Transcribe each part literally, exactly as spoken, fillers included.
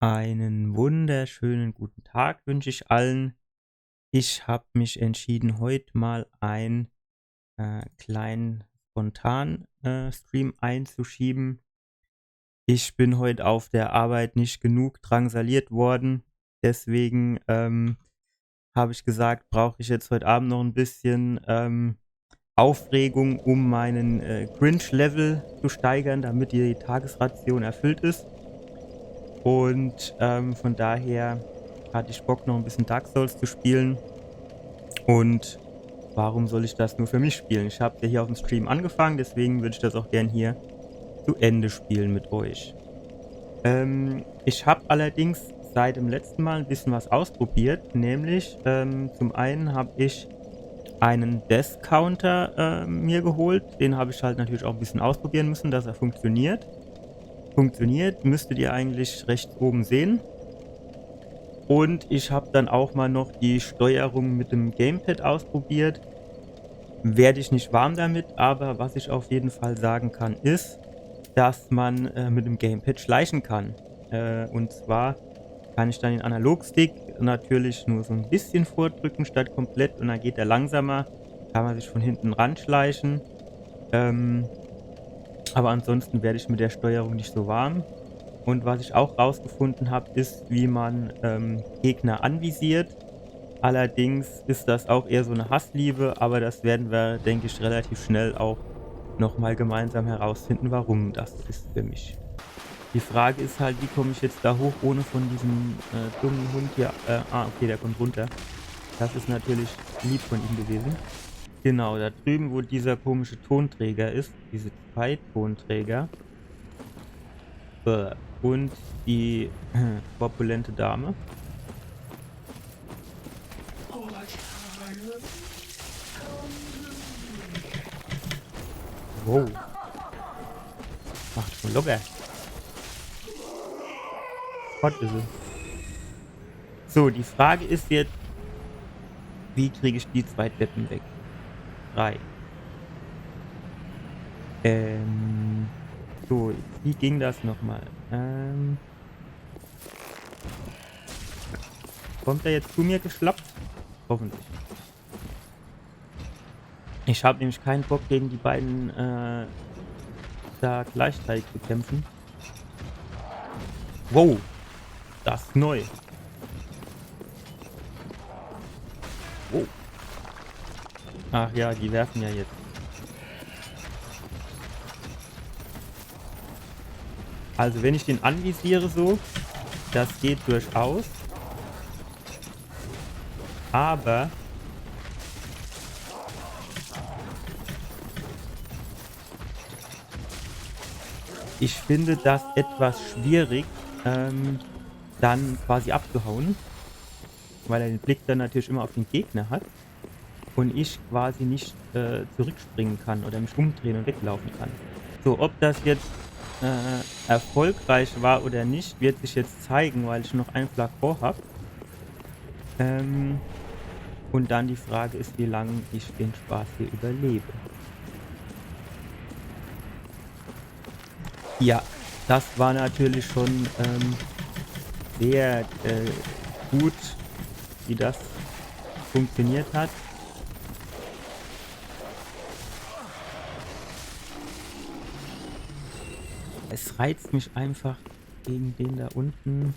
Einen wunderschönen guten Tag wünsche ich allen. Ich hab mich entschieden, heut mal ein, äh, kleinen spontan, äh, Stream einzuschieben. Ich bin heut auf der Arbeit nicht genug drangsaliert worden. Deswegen, ähm, hab ich gesagt, brauch ich jetzt heut Abend noch ein bisschen, ähm, Aufregung, um meinen, äh, Cringe-Level zu steigern, damit die Tagesration erfüllt ist. Und, ähm, von daher hatte ich Bock, noch ein bisschen Dark Souls zu spielen. Und warum soll ich das nur für mich spielen? Ich hab ja hier auf dem Stream angefangen, deswegen würde ich das auch gern hier zu Ende spielen mit euch. Ähm, ich hab allerdings seit dem letzten Mal ein bisschen was ausprobiert, nämlich, ähm, zum einen hab ich einen Death Counter, äh, mir geholt. Den hab ich halt natürlich auch ein bisschen ausprobieren müssen, dass er funktioniert. Funktioniert, müsstet ihr eigentlich rechts oben sehen. Und ich hab dann auch mal noch die Steuerung mit dem Gamepad ausprobiert. Werd ich nicht warm damit, aber was ich auf jeden Fall sagen kann, ist, dass man, äh, mit dem Gamepad schleichen kann. Äh, und zwar kann ich dann den Analogstick natürlich nur so ein bisschen vordrücken statt komplett und dann geht er langsamer, kann man sich von hinten ranschleichen. Ähm, aber ansonsten werde ich mit der Steuerung nicht so warm. Und was ich auch rausgefunden hab, ist, wie man, ähm, Gegner anvisiert. Allerdings ist das auch eher so eine Hassliebe, aber das werden wir, denke ich, relativ schnell auch nochmal gemeinsam herausfinden, warum das ist für mich. Die Frage ist halt, wie komme ich jetzt da hoch, ohne von diesem, äh, dummen Hund hier, äh, ah, okay, der kommt runter. Das ist natürlich lieb von ihm gewesen. Genau, da drüben, wo dieser komische Tonträger ist, diese zwei Tonträger. Bäh. Und die korpulente Dame. Wow. Macht schon locker. Gott ist es. So, die Frage ist jetzt, wie kriege ich die zwei Deppen weg? Drei. Ähm, so, wie ging das nochmal? Ähm, kommt er jetzt zu mir geschlappt? Hoffentlich. Ich hab nämlich keinen Bock, gegen die beiden, äh, da gleichzeitig zu kämpfen. Wow. Das ist neu. Wow. Ach ja, die werfen ja jetzt. Also wenn ich den anvisiere so, das geht durchaus. Aber ich finde das etwas schwierig, ähm, dann quasi abzuhauen, weil er den Blick dann natürlich immer auf den Gegner hat und ich quasi nicht, äh, zurückspringen kann oder mich umdrehen und weglaufen kann. So, ob das jetzt, äh, erfolgreich war oder nicht, wird sich jetzt zeigen, weil ich noch ein Flakon hab. Ähm, und dann die Frage ist, wie lange ich den Spaß hier überlebe. Ja, das war natürlich schon, ähm, sehr, äh, gut, wie das funktioniert hat. Es reizt mich einfach gegen den da unten.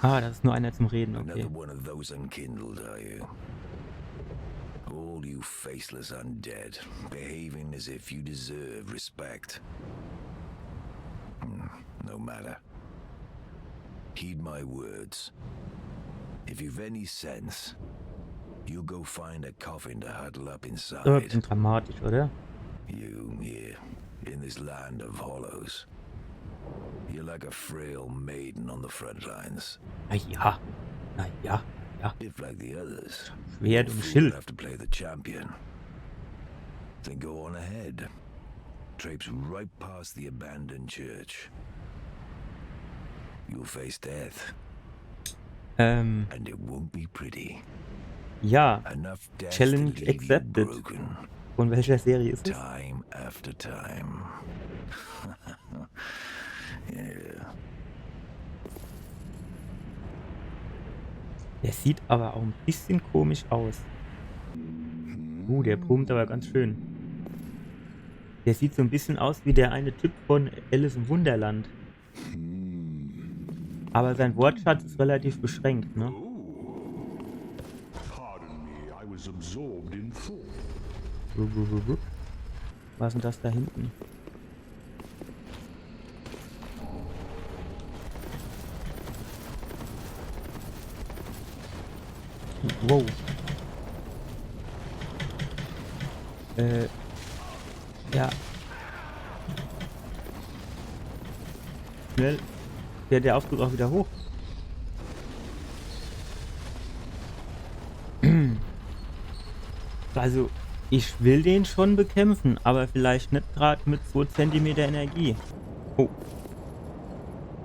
Ah, das ist nur einer zum Reden, okay. Another one of those unkindled, are you? All you faceless undead, behaving as if you deserve respect. Hmm, no matter. Heed my words. If you've any sense, you go find a coffin to huddle up inside. Bisschen dramatisch, oder? You here, in this land of hollows, you're like a frail maiden on the front lines. Na ja, na ja, ja. If, like the others, Schwert und Schild. Have to play the champion, then go on ahead. Traipse right past the abandoned church. You'll face death. Ähm. And it won't be pretty. Ja. Enough death to leave you broken. Challenge accepted. Von welcher Serie ist es? Time after time. Yeah. Der sieht aber auch ein bisschen komisch aus. Uh, der brummt aber ganz schön. Der sieht so ein bisschen aus wie der eine Typ von Alice im Wunderland. Aber sein Wortschatz ist relativ beschränkt, ne? Pardon me, I was absorbed in thought. Wup, wup, wup, wup. Was ist denn das da hinten? Wow. Äh, ja. Schnell. Fährt der Aufzug auch wieder hoch. Also, ich will den schon bekämpfen, aber vielleicht net grad mit zwei Zentimeter Energie. Oh.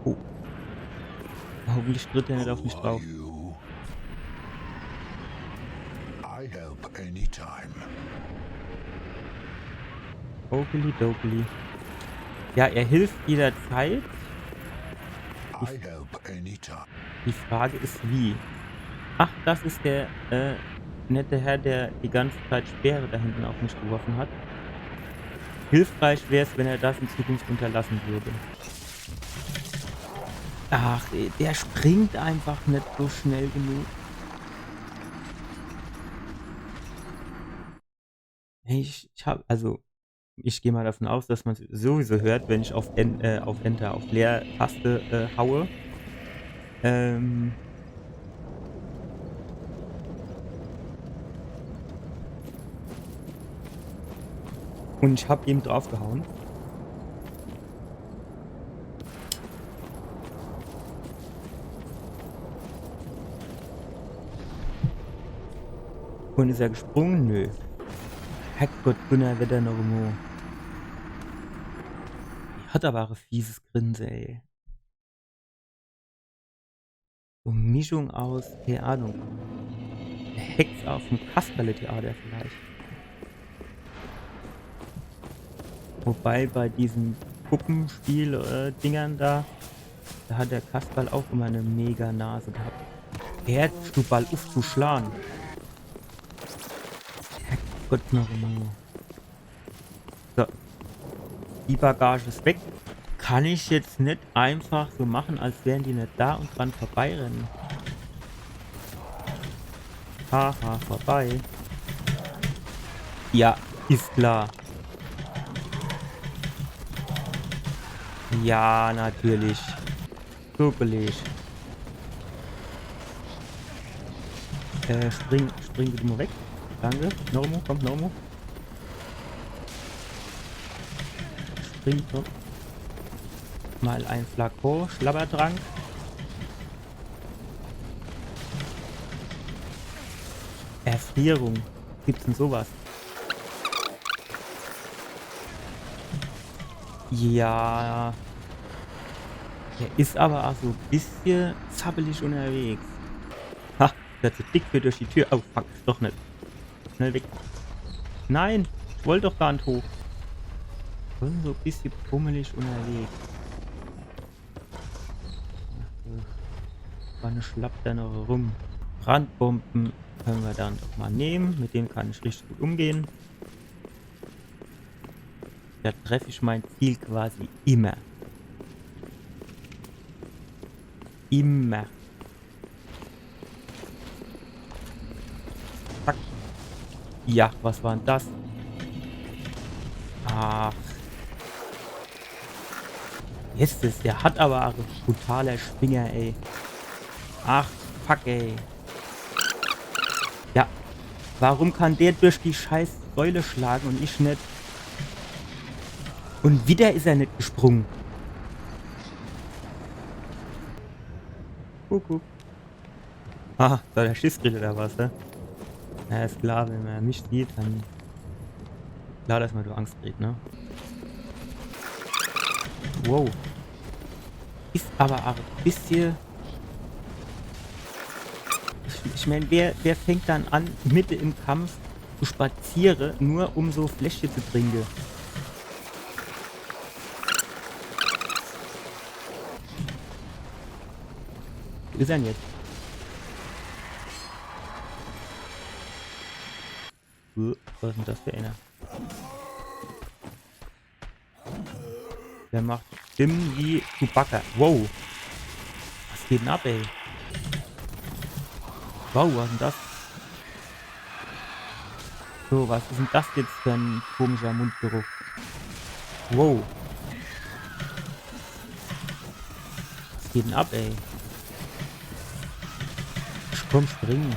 Oh. Hoffentlich tritt er net auf mich drauf. I help anytime. Okeli dokeli. Ja, er hilft jederzeit. I help anytime. Die Frage ist, wie. Ach, das ist der, äh, nette Herr, der die ganze Zeit Speere da hinten auf mich geworfen hat. Hilfreich wär's, wenn er das in Zukunft unterlassen würde. Ach, der springt einfach net so schnell genug. Ich, ich hab, also, ich geh mal davon aus, dass man's sowieso hört, wenn ich auf En-, äh, auf Enter, auf Leertaste, äh, haue. Ähm. Und ich hab eben draufgehauen. Und ist er gesprungen? Nö. Herrgott, Dunnerwetter noch emol. Die hat aber auch e fieses Grinse, ey. So Mischung aus, keine Ahnung, Hex auf'm Kasperle-Theater vielleicht. Wobei bei diesen Puppenspiel, äh, Dingern da, da hat der Kasperl auch immer e mega Nase gehabt. Hörst du bald uff zu schlagen? Herrgott noch emol. So. Die Bagage ist weg. Kann ich jetzt net einfach so machen, als wären die net da und dran vorbeirenne. Haha, vorbei. Ja, ist klar. Ja, natürlich. So, Kollege. Äh, spring, spring bitte mal weg. Danke. Noch mal, kommt noch mal. Spring, komm. Mal ein Flakon, Schlabbertrank. Erfrierung. Gibt's denn sowas? Ja. Der ist aber auch so e bissche zappelig unterwegs. Ha, der zu dick für durch die Tür. Oh, fuck, doch net. Schnell weg. Nein, ich wollt doch gar net hoch. Das ist so e bissche pummelig unterwegs. Wann schlappt der noch rum? Brandbomben können wir dann doch mal nehmen. Mit dem kann ich richtig gut umgehen. Da treff ich mein Ziel quasi immer. Immer. Zack. Ja, was war denn das? Ach. Jetzt ist, der hat aber auch e brutaler Schwinger, ey. Ach, fuck, ey. Ja. Warum kann der durch die scheiß Säule schlagen und ich net? Und wieder ist er net gesprungen. Kuckuck. Ah, da der Schiss kriegt oder was, hä? Ja, ist klar, wenn man mich sieht, dann klar, dass man do Angst kriegt, ne? Wow. Ist aber auch e bissche. Ich, ich mein, wer, wer fängt dann an, mitte im Kampf spaziere, nur um so Fläschje zu trinke. Wo is er denn jetzt? Äh, was is denn das für einer? Der macht Stimmen wie Chewbacca. Wow. Was geht denn ab, ey? Wow, was is denn das? So, was is denn das jetzt für en komischer Mundgeruch? Wow. Was geht denn ab, ey? Komm, spring.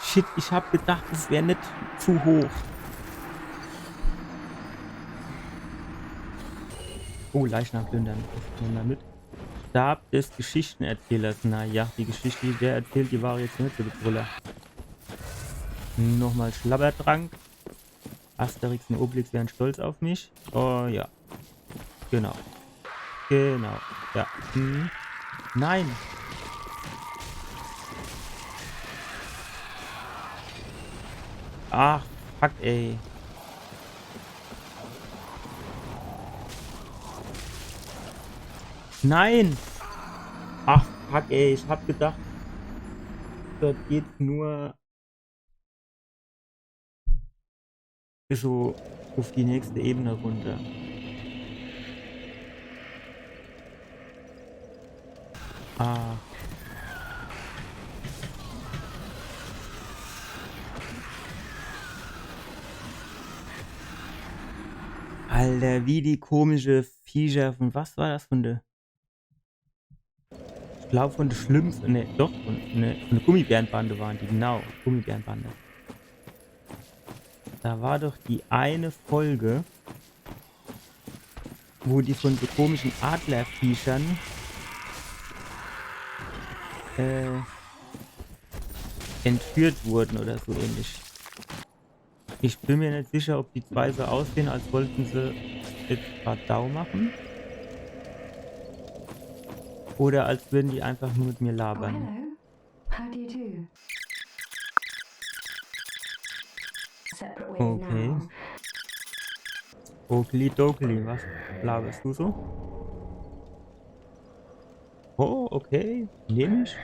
Shit, ich hab gedacht, es wär net zu hoch. Oh, Leichnam plündern. Das nemme mer mit. Stab des Geschichtenerzählers. Na ja, die Geschichte, die der erzählt, die war jetzt net so de Brüller. Nochmal Schlabbertrank. Asterix und Obelix wären stolz auf mich. Oh ja. Genau. Genau. Ja. Hm. Nein. Ach, fuck, ey. Nein! Ach, fuck, ey. Ich hab gedacht, das geht nur bis so auf die nächste Ebene runter. Ah. Alter, wie die komische Viecher von, was war das, von der Ich glaub, von de Schlimmsten, ne, doch, von, ne, von de Gummibärenbande waren die, genau, Gummibärenbande. Da war doch die eine Folge, wo die von so komischen Adlerviechern, äh, entführt wurden oder so ähnlich. Ich bin mir net sicher, ob die zwei so aussehen, als wollten se jetzt Radau machen. Oder als würden die einfach nur mit mir labern. How do you do? Separate ways. Okay. Now. Okli dokli, was laberst du so? Oh, okay. Nehm ich.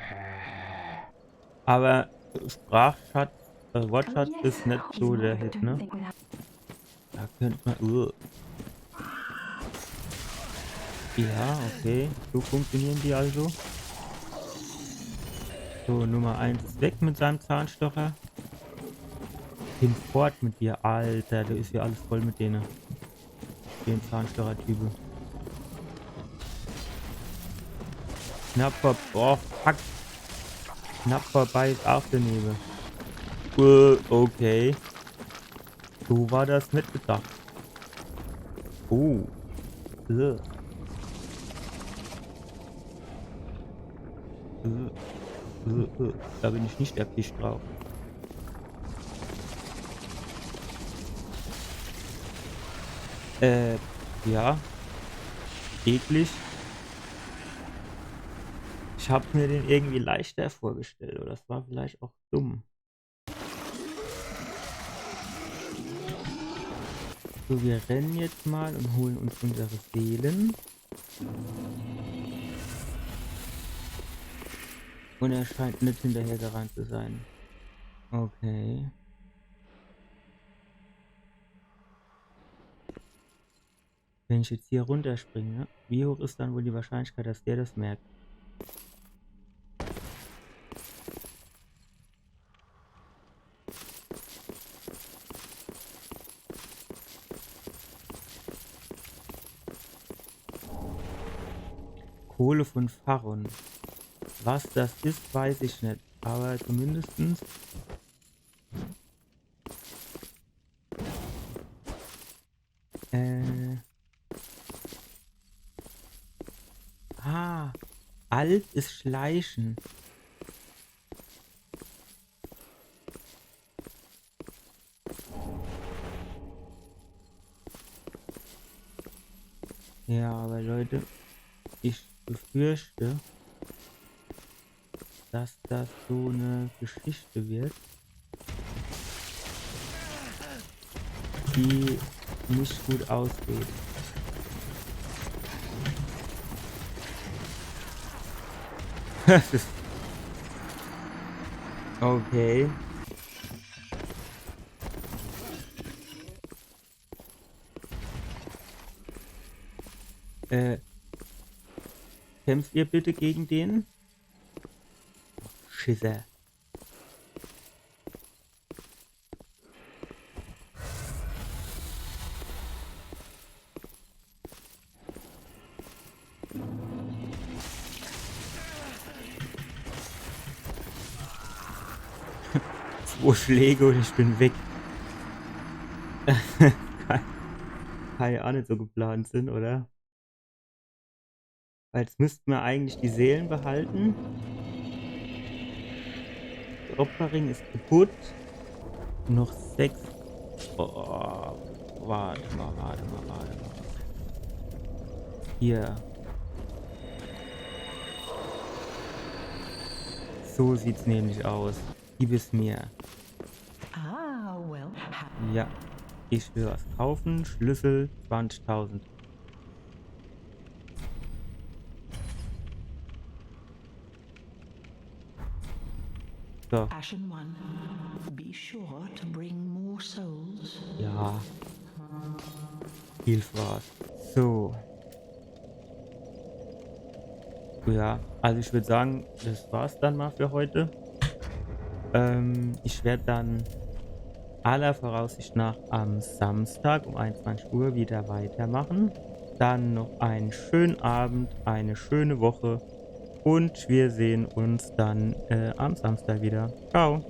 Aber Sprachschatz, äh, Wortschatz is net so der Hit, ne? Da könnt man, uh. Ja, okay. So funktionieren die also. So, Nummer eins is weg mit seinem Zahnstocher. Hinfort mit dir, Alter. Da is ja alles voll mit denen. Den Zahnstocher-Type. Knapp vor-, oh, fuck. Knapp vorbei is auch daneben. Äh, okay. So war das net gedacht. Oh. Äh. Äh, äh, äh, da bin ich nicht erpicht drauf. Äh, ja. Eklig. Ich hab mir den irgendwie leichter vorgestellt, oder das war vielleicht auch dumm. So, wir rennen jetzt mal und holen uns unsere Seelen. Und er scheint net hinterhergerannt zu sein. Okay. Wenn ich jetzt hier runterspringe, wie hoch is dann wohl die Wahrscheinlichkeit, dass der das merkt? Kohle von Faron. Was das is, weiß ich net. Aber zumindestens Äh. Ah, Alt is Schleichen. Ja, aber Leute, ich befürchte, dass das so eine Geschichte wird, die nicht gut ausgeht. Das ist okay. Äh, kämpft ihr bitte gegen den? Schisser. Zwei Schläge und ich bin weg. Kann ja auch nicht so geplant sein, oder? Weil jetzt müssten wir eigentlich die Seelen behalten. Der Opferring ist kaputt. Noch sechs. Oh, warte mal, warte mal, warte mal. Hier. So sieht's nämlich aus. Gib es mir. Ah, well, ha- Ja, ich will was kaufen. Schlüssel, zwanzigtausend. So, Ashen One, be sure to bring more souls. ja. Viel Spaß. So. Ja, also ich würde sagen, das war's dann mal für heute. Ähm, ich werde dann aller Voraussicht nach am Samstag um einundzwanzig Uhr wieder weitermachen. Dann noch einen schönen Abend, eine schöne Woche und wir sehen uns dann äh, am Samstag wieder. Ciao.